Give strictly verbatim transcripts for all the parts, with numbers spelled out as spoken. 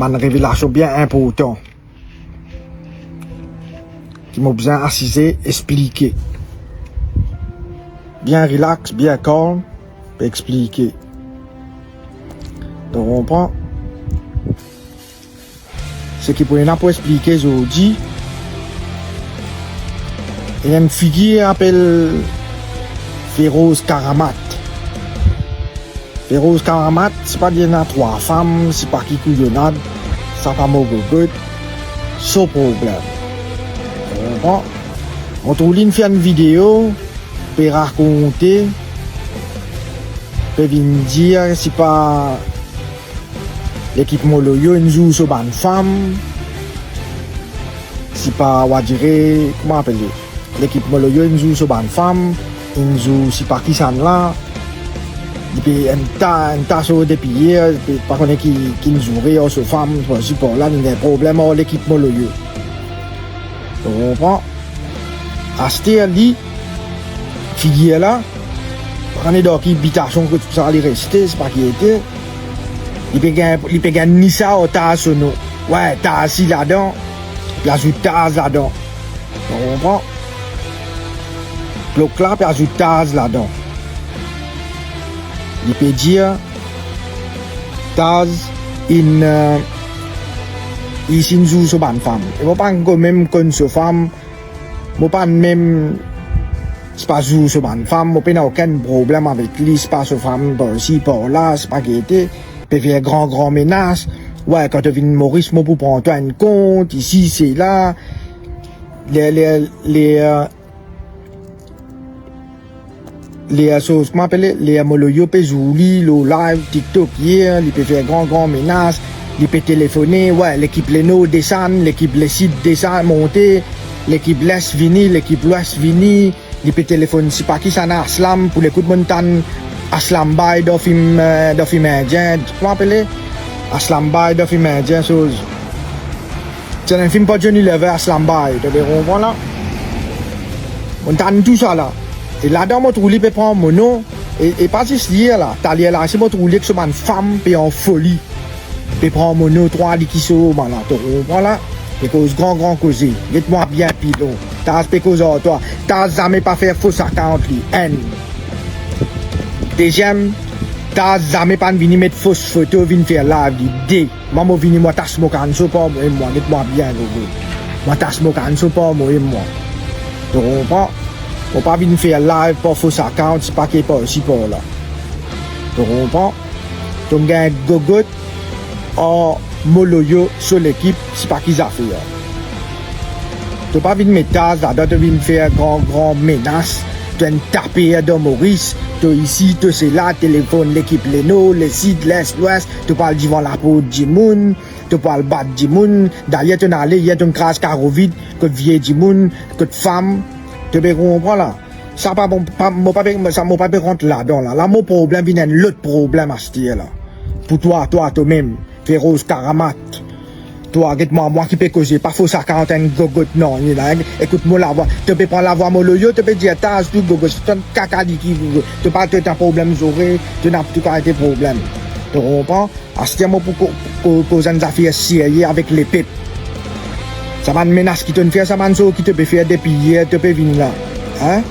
bann revelasion bien inportan ki mo bizin asize, explike. Bien relax, bien kalm, pe explike. To konpran? Seki pou ena pou explike zordi, ena enn figir apel Feroz Karamat. Feroz Karamat, sipa li ena trwa fam, sipa ki kouyonad, sa pa mo gogot, so problem. Ou konpran? Mo trouv linn fer enn video, pe rakonte, pe vinn dir sipa lekip Moloyo inn zour so bann fam, sipa, wa dire, kouma apel li? Lekip Moloyo inn zour so bann fam, inn zour sipa kisannla, li pe enn ta, enn ta so depi yer, pe pa kone ki, ki'nn zoure ar so fam, par si par la, li ena problem ar lekip Moloyo. To konpran? Aster li, figir la, pa kone dan ki bitasion kot sa li reste, sipa ki ete. Li pe gagn, li pe gagn ni sa ar Taz so nom. Wi, Taz si ladan, li azout Taz ladan. To konpran? Blok la pe azout Taz ladan. Li pe dir Taz inn, eh, inn zour so bann fam. E mo pa ankor mem konn so fam, mo pa mem, sipa zour so bann fam, mo pena okenn problem avek li, sipa so fam, par si, par la, sipa gete, pe fer gran, gran menas. Wi, kan to vinn Moris, mo pou pran twa enn kont, isi, sela. Le, le, le, eh, le, eh, soz, kouma apel li? Le, eh, Moloyo pe zour li lor live TikTok yer, li pe fer gran, gran menas, li pe telefone, wi, lekip Leno desann, lekip Lesid desann, monte, lekip Les vini, lekip Lwes vini, li pe telefonn sipa kisannla Aslam, pou lekout monn tann Aslam Bhai dan fim, eh, dan fim indien, kouma apel li? Aslam Bhai dan fim indien, soz. Ti ena enn fim par Johnny Lever, Aslam Bhai, to pe konpran la? Monn tann tousala. E ladan mo trouv li pe pran mo nom, e, e pa zis li la, taler la, si mo trouv li ek so bann fam pe an foli, pe pran mo nom, trwa, li ki so bann la, to konpran la? Pe koz gran, gran koze. Get mwa bien pilon. Taz pe koz ar twa. Taz zame pa fer fos account li. Enn. Deziem, Taz zame pa'nn vini met fos foto, vinn fer live li. De. Mwa, mo vini, mo atas mo kannso par mo e mwa, get mwa bien, gogo. Mo atas mo kannso par mo e mwa. To konpran? Mo pa vinn fer live par fos account, sipa ki par si par la. To konpran? To gagn gogot ar Moloyo so lekip, sipa ki zafer. To pa vinn met Taz ladan, to vinn fer gran, gran menas, to enn taper dan Moris, to isi, to sela, telefonn lekip Leno, Lesid, Les, Lwes, to pou al divan laport dimoun, to pou al bat dimoun. Dayer tonn ale, yer tonn kraz karo vid kot vie dimoun, kot fam. To pe konpran la? Sa pa bon, pa, mo pa pe, sa mo pa pe rant ladan la. La mo problem vinn enn lot problem aster la. Pou twa, twa, to mem, Feroz Karamat. Twa, get mwa, mwa ki pe koze, pa fos account enn gogot non, li la, hein. Ekout mo lavwa, to pe pran lavwa Moloyo, to pe dir Taz tou gogo, se to enn kaka li ki gogo. To pa, to ena problem zore, to ena tou kalite problem. To konpran? Aster mo pou ko-, ko-, koz enn zafer serye avek lepep. Sa bann menas ki to'nn fer, sa bann so ki to pe fer depi yer, to pe vini la. Hein?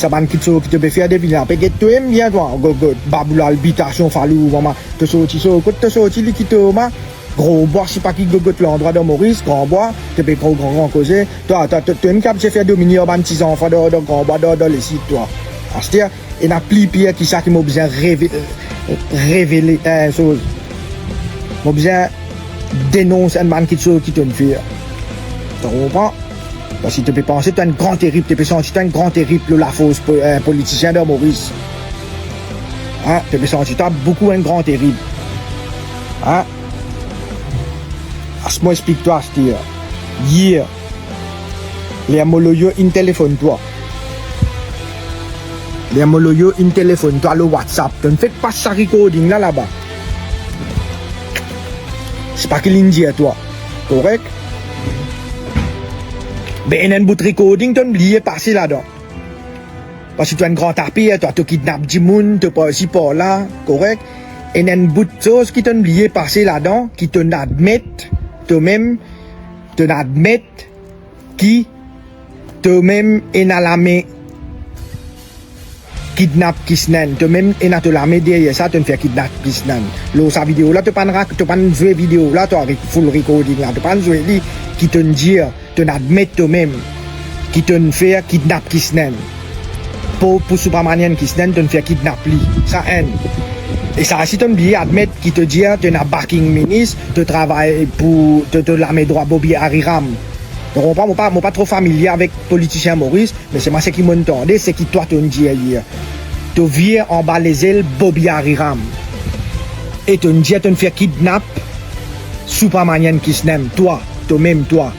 Sa bann ki so ki to pe fer depi la. Pe get to mem bien twa, gogo, baboul albitasion falou, mama. To sorti so, kot to sorti li ki to, ma? Gran Bwa, sipa ki gogot landrwa dan Moris, Gran Bwa, to pe pran gran, gran koze. Twa, twa, to, to mem ki abitie fer domine ar bann ti zanfan dan, dan Gran Bwa, dan, dan Lesid, twa. Aster, ena pli pir ki sa ki mo bizin reve-, revele, eh, soz. Mo bizin denons enn bann kiksoz ki to'nn fer. To konpran? Parski to pe panse to enn gran terib, to pe santi to enn gran terib lor lafors po-, eh, politisien dan Moris. Hein? To pe santi twa boukou enn gran terib. Hein? As mo explik twa, aster. Yer, ler Moloyo inn telefonn twa. Ler Moloyo inn telefonn twa lor WhatsApp, to'nn fek pas sa recording la laba. Sipa ki li'nn dir twa. Korek? Be ena enn bout recording to'nn bliye pase ladan. Parski to enn gran taper, twa, to kidnap dimoun, to par isi par la, korek? Ena enn bout soz ki to'nn bliye pase ladan, ki to'nn admet, tomem, to'nn admet ki tomem ena lame kidnap Kisnen, tomem ena to lame deryer sa, to'nn fer kidnap Kisnen. Lor sa video la, to pa'nn rak-, to pa'nn zwe video la, to avek full recording la, to pa'nn zwe li, ki to'nn dir, to'nn admet tomem ki to'nn fer kidnap Kisnen. Pou, pou Subramanian Kisnen, to'nn fer kidnap li. Sa enn. E sa osi to'nn bliye admet ki to dir to ena backing minis, to travay pou, to, to lame drwa Bobby Hariram. To konpran, mo pa, mo pa tro familie avek politisien Moris, me se mwa seki mo'nn tande, seki twa to'nn dir yer. To vir anba lezel Bobby Hariram. E to'nn dir to'nn fer kidnap Subramanian Kisnen, twa, tomem twa.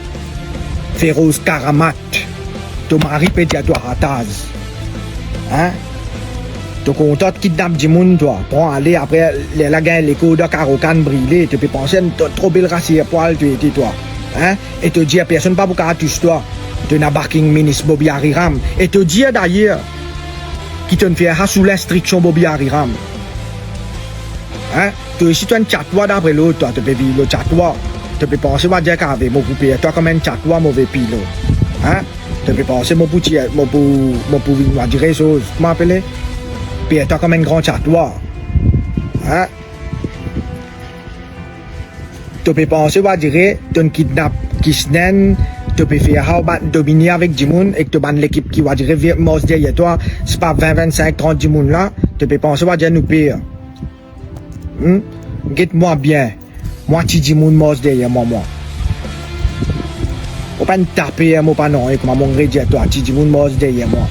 Feroz Karamat, to mari pe dir twa ataz. Hein? To kontan kidnap dimoun twa, pran ale, apre lerla gagn lekor dan karo kann brile, to pe panse enn tro, tro bel rasier pwal to ete twa. Hein? E to dir personn pa pou kapav tous twa. To ena backing minis Bobby Hariram. E to dir dayer ki to'nn fer sa sou linstriksion Bobby Hariram. Hein? To osi to enn tyatwa dapre lot twa, to pe viv lor tyatwa. To pe panse wa dir kave, mo pou per twa kouma enn tyatwa move pilo. Hein? To pe panse mo pou tir, mo pou, mo pou vinn, wa dire soz, kouma apele? Per twa kouma enn gran tyatwa. Hein? To pe panse, wa dire, to'nn kidnap Kisnen, to pe fer sa, bann domine avek dimoun, ek to bann lekip ki, wa dire, vir mars deryer twa, se pa vin, vinn-sink, trant dimoun la, to pe panse, wa dir, nou per. Hmm? Get mwa bien. Mwa ti dimoun mars deryer mwa, mwa. Mo pa enn taper, mo pa nanye, kouma mo redir twa, ti dimoun mars deryer mwa.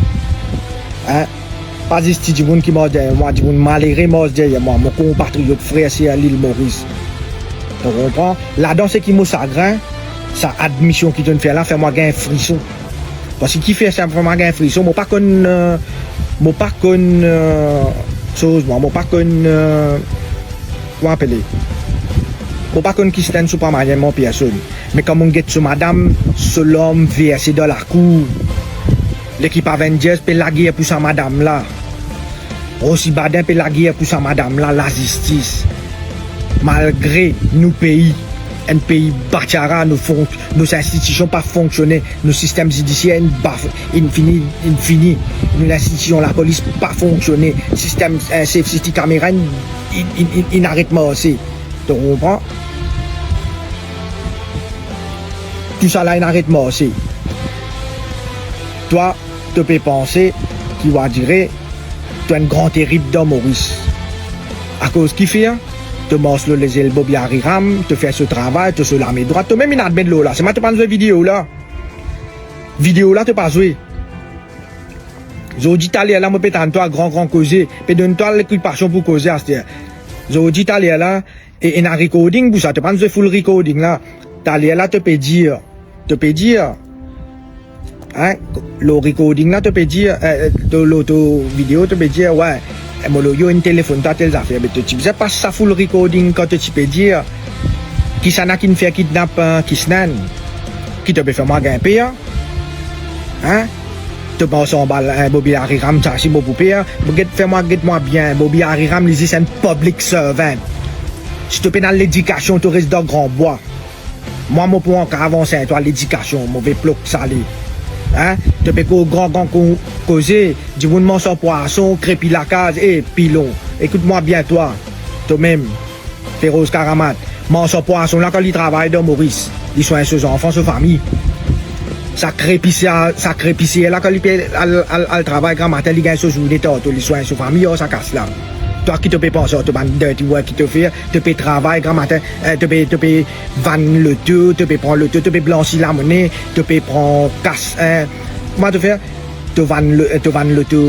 Hein? Pa zis ti dimoun ki mars deryer mwa, dimoun malere mars deryer mwa, mo konpatriot, frer, ser Lil Moris. To konpran? Ladan seki mo sagrin, sa admision ki to'nn fer la fer mwa gagn frison. Parski ki fer sa fer mwa gagn frison, mo pa konn, euh, mo pa konn, euh, soz mwa, mo pa konn, euh, kouma apele? Mo pa konn Kisnen Subramanian an personn. Me kan mo get so madam, so larm verse dan lakour. Lekip Avengers pe lager pou sa madam la. Rosi Badin pe lager pou sa madam la, lazistis. Malgre nou pei, enn pei batiara, nou fonk-, nou institision pa fonksione, nou sistem zidisier inn baf-, inn fini, inn fini, nou institision lapolis pa fonksione, sistem, eh, safe city camera inn, inn, inn, inn, inn aret marse. To konpran? Tousala inn aret marse. Twa, to pe panse ki, wa dire, to enn gran terib dan Moris. Akoz kifer? To mars lor lezel Bobby Hariram, to fer so travay, to so lame drwat, to mem inn admet lor la. Selman to pa'nn zwe video la. Video la to pa zwe. Zordi taler la, mo pe tann twa gran gran koze, pe donn twa lekwipasion pou koze aster. Zordi taler la, e ena recording pou sa, to pa'nn zwe full recording la. Taler la to pe dir, to pe dir, hein, lor recording la to pe dir, eh, eh, to, lor to video to pe dir, wey, eh, mo loyer inn telefonn twa tel zafer, be to ti bizin pas sa full recording kan to ti pe dir, kisannla ki'nn fer kidnap, eh, Kisnan, ki to pe fer mwa gagn per, hein? To pans anba, eh, Bobby Hariram sa, si mo pou per, get, fer mwa, get mwa bien, Bobby Hariram, li zis enn public servant. Si to pena ledikasion, to res dan gran bwa. Mwa, mo pou ankor avans twa ledikasion, move plok sale. Hein? To pe koz gran, gran ko-, koze, dimoun manz so pwason, krepi lakaz, e pilon. Ekout mwa bien twa, to mem, Feroz Karamat. Manz so pwason la kan li travay dan Moris, li swagn so zanfan, so fami. Sa krepi sa, sa krepi sa la kan li pe al, al, al travay gramatin, li gagn so zourne tarto, li swagn so fami, ar sa kas la. Twa ki to pe pans ar to bann dirty work ki to fer, to pe travay gramatin, eh, to pe, to pe vann loto, to pe pran loto, to pe blansi lamone, to pe pran kas, eh, kouma to fer? To vann lo-, eh, to vann loto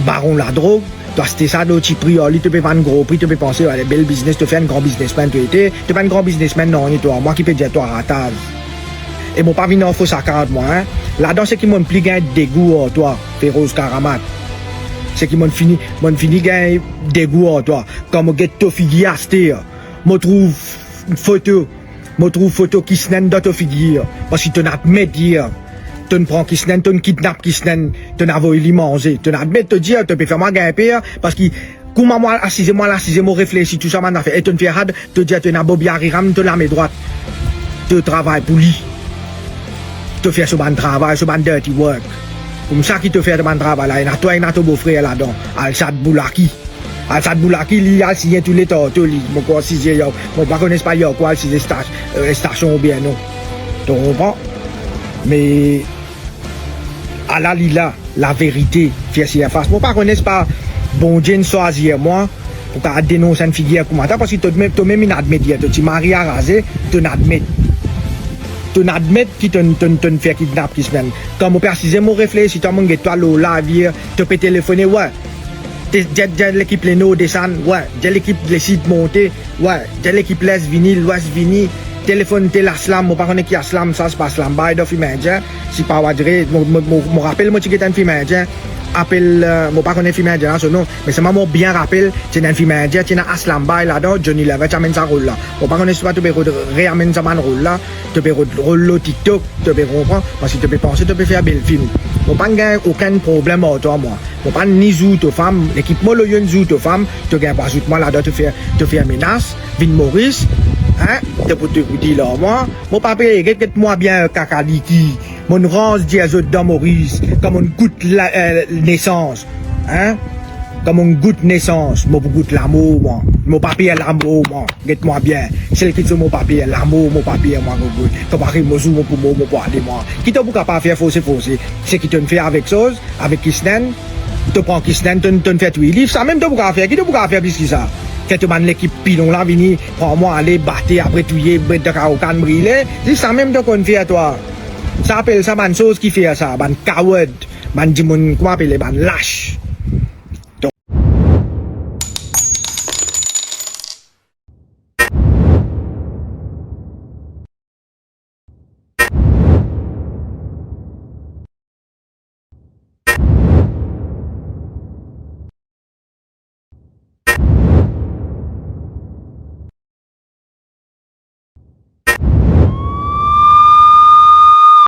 baron ladrog, to aste sa dan ti pri, ar li to pe vann gro pri, to pe panse, ale, bel biznes, to fer enn gran biznesmenn to ete, to pa enn gran biznesmenn nanye twa, mwa ki pe dir twa rataz. E mo pa vinn ar fo sakard mwa, hein. Ladan seki mo'nn pli gagn degou ar twa, Feroz Karamat. Seki mo'nn fini, mo'nn fini gagn degou ar twa. Kan mo get to figir aster, mo trouv foto, mo trouv foto Kisnan dan to figir, parski to'nn admet dir to'nn pran Kisnan, to'nn kidnap Kisnan, to'nn avoy li manze. To'nn admet, to dir, to pe fer mwa gagn per, parski Kouma mo al asize, mo al asize, mo reflesi tou sa bann zafer. E to'nn fer sa, to dir to ena Bobby Arirang to lame drwat. To travay pou li. To fer so bann travay, so bann dirty work. Koumsa ki to fer to bann travay la, ena twa, ena to bofrer ladan, Alshad Boulaki. Alshad Boulaki, li al sign tou letan to li. Mo krwar size, yo, mo pa kone si pa li ankor al size sta-, eh, stasion oubien non. To konpran? Me ala li la, laverite fer sirfas. Mo pa kone si pa Bondie inn swazir mwa pou kapav denons enn figir kouma sa, parski to mem, to mem inn admet, to ti mari a raze, to'nn admet. To'nn admet ki to'nn, to'nn, to'nn fer kidnap Kisnenn. Kan mo pe asize, mo reflesi, twa, mo get twa lor lavi, to pe telefone, we. Te, dir, dir lekip Lenor desann, we. Dir lekip Lesid monte, we. Dir lekip Les vini, Lwes vini. Telefonn tel Aslam, mo pa kone ki Aslam sa, si pa Aslam Bhai dan fim indien, si pa, on dirait, mo, mo, mo, mo rapel mo ti get enn fim indien, apel, eh, mo pa kone fim indien la so nom, me selman mo bien rapel, ti ena enn fim indien, ti ena Aslam Bhai ladan, Johnny Lever ti amenn sa rol la. Mo pa kone si pa to pe rod-, reamenn sa bann rol la, to pe rod-, rol lor TikTok, to pe konpran, parski to pe panse to pe fer bel fim. Mo pa'nn gagn okenn problem ar twa mwa. Mo pa'nn ni zour to fam, lekip mo loyon zour to fam, to gagn pou azout mwa ladan, to fer, to fer menas, vinn Moris, hein, to pou, to pou dir lor mwa, mo pa pe, get, get mwa bien, kakaliki, monn rans dir zot dan Moris, kan monn gout la, eh, nesans, hein, kan monn gout nesans, mo pou gout lamor mwa, mo pa per lamor mwa. Get mwa bien, sel kiksoz mo pa per, lamor mo pa per mwa, gogo. Kan mo ariv mo zour mo pou mor, mo pou ale mwa. Ki to pou kapav fer forse, forse? Seki to'nn fer avek soz, avek Kisnenn, to pran Kisnenn, to'nn, to'nn fer touy li, sa mem to pou kapav fer, ki to pou kapav fer plis ki sa? Fer to bann lekip pilon la vini, pran mwa, ale, bate, apre touye, met dan karo, kann brile, se sa mem to konn fer twa. Sa apel sa bann soz ki fer sa, bann coward, bann dimoun, kouma apele, bann las.